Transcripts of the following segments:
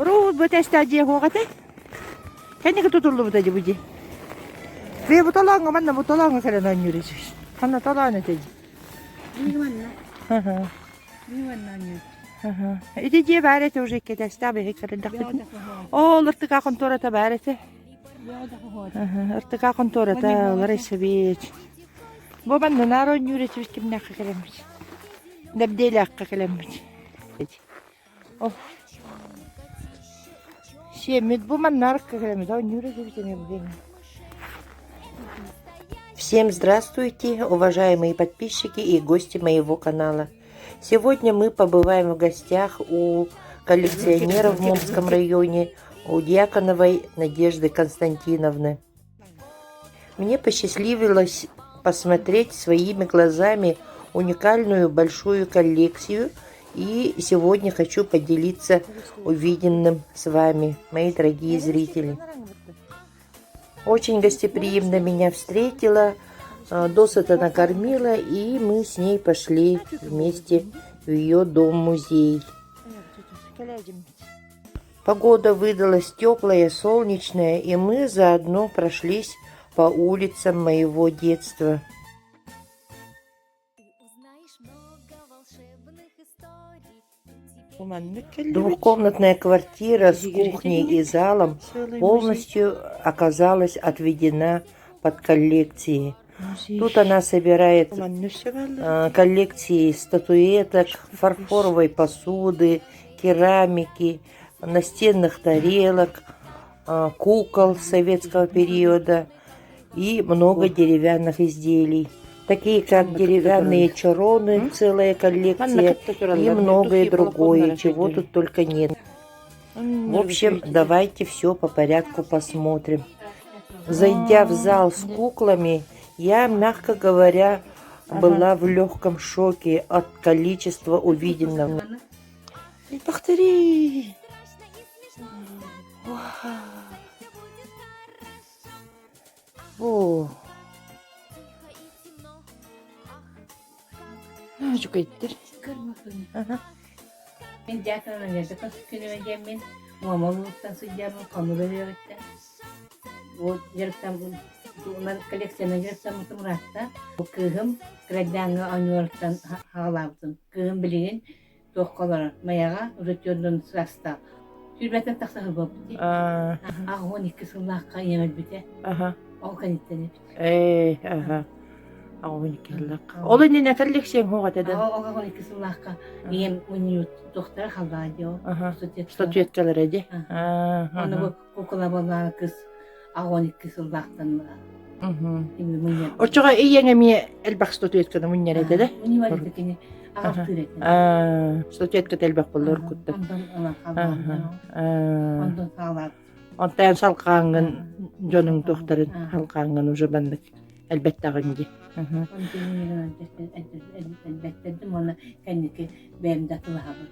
Урут бу тэстää дьиэ суох этэ. Кэнники тутуллубута дии бу дьиэ. Бэйэ бу толооҥҥо манна бу толооҥҥо кэлэн оонньуур үһү. Ханна толоон этэ дии. Биир манна оонньуур. Ити дьиэ баар этэ уже икки этээстээх биһиги кэлэрдэхпитинэ. Оо, ыртыка хонтуората баар этэ. Ыртыка хонтуората, олор эсэбит. Бу манна наар оонньуур этибит кимнээххэ кэлэммит. Дэбдиэлээххэ кэлэммит. Ол сиэммит бу манна арыкка кэлэммит оонньуур этибит эмиэ бу Всем здравствуйте, уважаемые подписчики и гости моего канала. Сегодня мы побываем в гостях у коллекционера в Момском районе, у Дьяконовой Надежды Константиновны. Мне посчастливилось посмотреть своими глазами уникальную большую коллекцию, и сегодня хочу поделиться увиденным с вами, мои дорогие зрители. Очень гостеприимно меня встретила, досыта накормила, и мы с ней пошли вместе в ее дом-музей. Погода выдалась теплая, солнечная, и мы заодно прошлись по улицам моего детства. Двухкомнатная квартира с кухней и залом полностью оказалась отведена под коллекции. Тут она собирает коллекции статуэток, фарфоровой посуды, керамики, настенных тарелок, кукол советского периода и много деревянных изделий, такие как деревянные чороны, целая коллекция и многое другое, чего тут только нет. В общем, давайте все по порядку посмотрим. Зайдя в зал с куклами, я, мягко говоря, была в легком шоке от количества увиденного. Повтори! О! Үчүгэйдэр. Мин дьаакана Надежда Константиновна диэммин, Муома улууһуттан сылдьабын, хонуу бөһүөлэгиттэн. Бу дьарыктаммын, коллекциянан дьарыктаммытым ыраатта. Бу кыыһым кырайдааҥҥы оонньууларыттан хаалаабытым. Кыыһым билигин туохха олорор, Майаҕа уже түөрт саастаах. Сүүрбэттэн тахса сылбаппыт дии. 82 сыллаахха ийэм өлбүтэ. Ол кэнниттэн эбит. Ээ, аха. 82 сыллаахха. Ол иннинэ коллекцияҥ суох этэ да? Ол 82 сыллаахха ийэм мунньуут туохтара халбаа дии ол. Статуэткалара дии. Аны бу кукула буоллаҕа кыс 82 сыллаахтан Оччоҕо ийэҥ эмиэ элбэх статуэтканы мунньар этэ да? Мунньар этэ кини аҕалтыыр этэ. Статуэтката элбэх буоллар куттар. Онтон Онтон саҕалаат. Онтон салҕааҥҥын дьонуҥ туохтарын халҕааҥҥын уже маннык элбэттэҕиҥ дии. Элбэттэрдим уонна кэнники бэйэм да атылаһабын.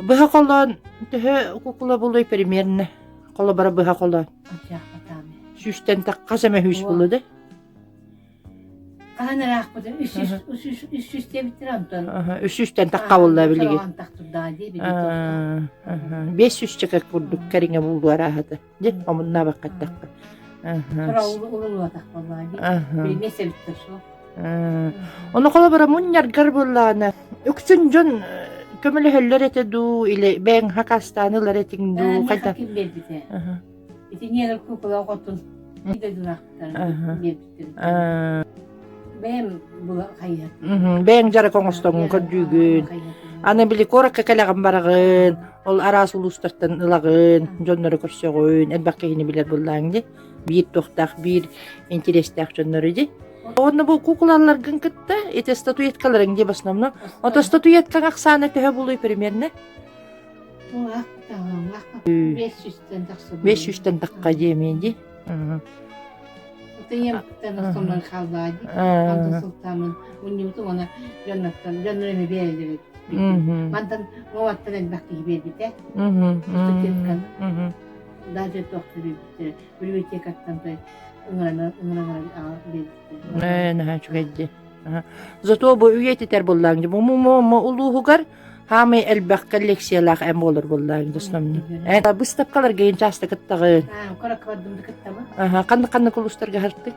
Быһа холоон төһө кукула булуй примерно? Холобура быһа холоон. Сүүстэн тахха эмэ сүүс булу да? Хаһан ыраахпытын үс үс диэбиттэр онтон. Үс сүүстэн тахха булла билигин. Биэс сүүсчэкэ курдук кэриҥэ булду арааһата. Дьэ, омуннаабакка эттэххэ. Урулуотах буоллаҕа дии. Билимиэс эбиттэр суох. Ону холобура мунньаргар буоллаҕына үксүн дьон көмөлөһөллөр этэ дуу или бэйэҥ хакастаан ылар этиҥ дуу хайда ким биэрбитэ ити ньиэлэр куукула оҕотун дойдулаахтар биэрбиттэр бэйэм була хайыат бэйэҥ дьарык оҥостоҥҥун көрдүүгүн аны били куоракка кэлэҕин бараҕын ол араас улуустартан ылаҕын дьоннору көрсөҕүн элбэх киһини билэр буоллааҥ дии биир туохтаах биир интэриэстээх дьоннору дии Уонна бу кукулаларгын кытта ити статуэткаларыҥ дии в основном. Ото статуэткаҥ ахсаана төһө булуй примерно? 500-тэн тахха диэмиэн дии. Тыйым хааллаа дии. Антон сылтаамын мунньубутум уонна дьонноттон дьоннор эми биэрэллэр Мантан уолаттан элбэх киһи биэрбитэ. Статуэтканы. Даже туохта биэрбиттэрэ. Библиотекаттан ыҥыран ыҥыран Ээ, наһаа үчүгэй дии. Зато бу үйэтитэр буоллаҥ дии. Бу улууһугар Хаамай элбэх коллекциялаах эм буолар буоллаҕыҥ основной. Эн быыстапкаларга ин часто кыттаҕын. Куракка бардым да кыттабын. Аха, ханнык ханнык улуустарга хартыҥ?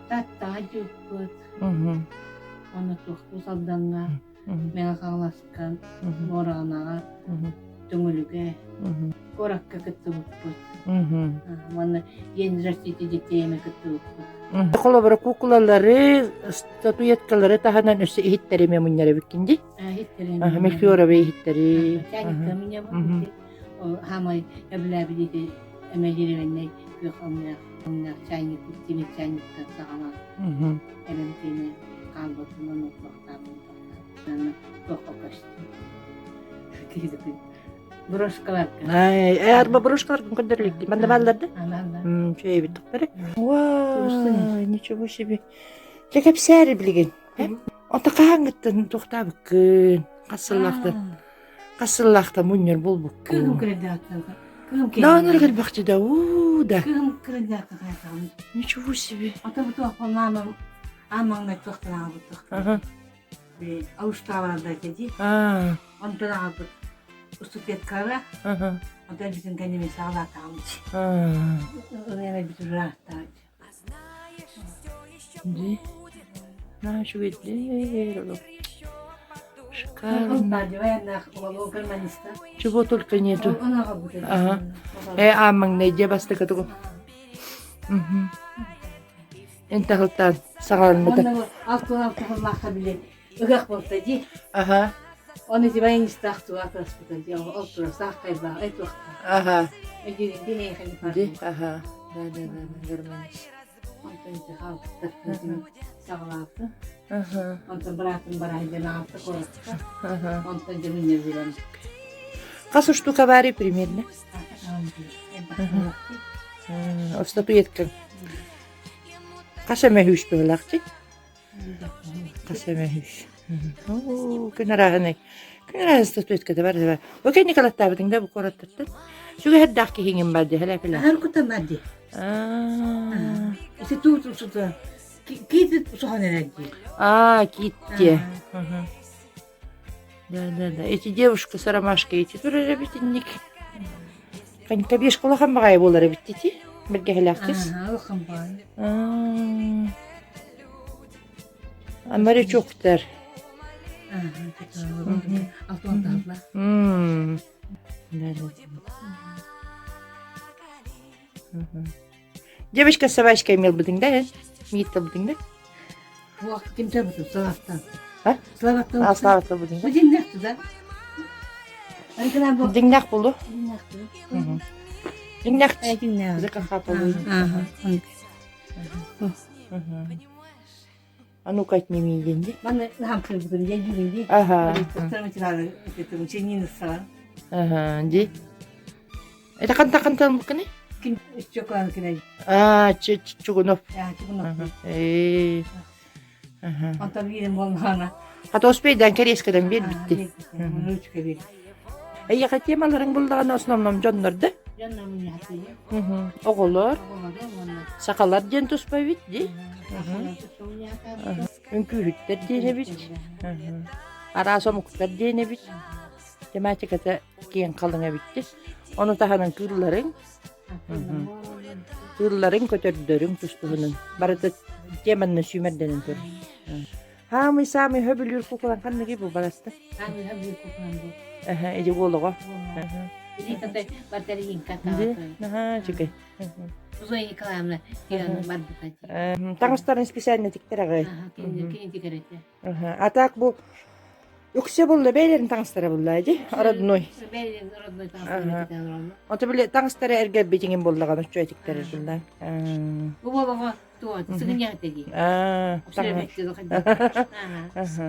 Тааттаҕа дьыппыт. Онно туохтуу Салдаҥҥа, Мэҥэ Хаҥаласка, Муораҕанаҕа, Төҥүлүгэ, куоракка кыттыбыппыт. Уонна День защиты детей эмэ кыттыбыппыт. Холобура куукулалары, статуэткалары таһынан өссө иһиттэри эмиэ мунньар эбиккин дии? Иһиттэри. Мельхиоровые иһиттэри. Чайникка мунньабын. Хаамай эбилээбит ити эмэ деревяннай күөх өҥнөөх өҥнөөх чайник, тимир чайниктан саҕалаан эбэм киэнэ хаалбытын ону туохтаабын туохтаабын туохха көстүм. Брошкаларга. Ай, арба брошкаларгын көрдөрүлүк. Манна бааллар да? Үчүгэй эбит Вау, ничего себе. Дьэ кэпсээри билигин. Ото хаһааҥҥыттан туохтаабыккын? Хас сыллаахтан? Хас сыллаахтан мунньар буолбуккун? Кыыһым кырдьааттан. Кыыһым Наанар кэлбэхчи да, уу да. Кыыһым кырдьааттан хайатаҕын. Ничего себе. Ото бу туох маамам аан маҥнай туохтан аҕалбыт Алуштаабарда этэ дии. Онтон аҕалбыт уступеткара. Онтон бүтүн кэннибин саҕалаатаҕым. Ылыан бүтүн ыраахтаҕым. Дии. Наһаа үчүгэйдэр Шикарно. Чего только нету. Ага. Э, аамаҥнай дьэ бастакы Мгм. Эн таһылтаан саҕаламмыта. Онно алтын алтыһыллаахха били ыһыах буолта дии. Аха. Оны тибайын истаах туга тыраспыта дии. Ол тура саах кайбаах эй туохта. Аха. Эдиринди эйхани Ди, аха. Да, да, да, да, гармонист. Онтон ити хаалбыттар саҕалаабыта. Аха. Онтон быраатым бараһыйдан аҕалта куоракка. Аха. Онтон дьэ билэн. Хас штука баарый примерно? Статуэтка. Хас эмэ үс быһылаахчы. Хас эмэ үс. Оо, күн арааһынай. Күн арааһын статуэтката бар да бар. Бу кэнни калаттаабытыҥ да бу куораттартан. Сүгэһэрдээх киһиҥин бар дии, хэлэ Аһар кутан бар дии. Аа. Ити туут усута. Киит сухан эрэр дии. Аа, киит дии. Да, да, да. Эти девушка с ромашкой эти турар эбит инник. Конькобежка улахан баҕайы буолар эбит ити. Бэргэһэлээх кыс. Ага, улахан баҕайы. А морячоктар. Ага, алтын таһылла. Да, да. Девочка с собачкой имел бытыҥ да, миит тылбытыҥ да? Ким төрбүтүн Славаттан. А? Славаттан. А, Славаттан бытыҥ да? Дьиҥнэхти да. Дьиҥнээх буолу. Дьиҥнээх. Дьиҥнээх. ЗКХ буолу. А ну-ка отними деньги. Маны хамкырбытым дьэ дьиҥ Ага. Ага, ди. Это ханта хантан букканы? Ким чоколан кинай. А, Чугунов. А, Чугунов. Э. Ага. Онтон биирин болмаана. Хата успейдан кэриэскэдэн биэрбитти. Ручка бир. Эйиэхэ темаларыҥ буллаҕына основном дьоннор да? Дьоннор мунньахтыйа. Оҕолор. Сахалар диэн туспа эбит дии. Үҥкүүһүттэр диэн эбит. Араас омуктар диэн эбит. Тематиката киэҥ халыҥ эбит Ону таһынан кыылларыҥ, кыылларыҥ, көтөрдөрүҥ тус-туһунан барыта теманна сүүмэрдэнэн турар. Хаамый саамай хөбүлүүр кукулан ханныгый бу бараста? Хаамый хөбүлүүр кукулан бу. Эһэ, иди уолоҕо. Илиитэ батарейка Наһаа үчүгэй. Зоя Николаевна киирэн барбыта. Таҥастарын специально тиктэр аҕай. Кини тигэрэтэ. А так бу үксэ булла бэйэлэрин таҥастара булла ди родной. Бэйэлэрин родной таҥастара тигэн Ото били таҥастара эргэрбитиҥин буллаҕын оччо тиктэрэр булла. Бу буолаҕа туо сыгынньах дии. Аа, Таҥас.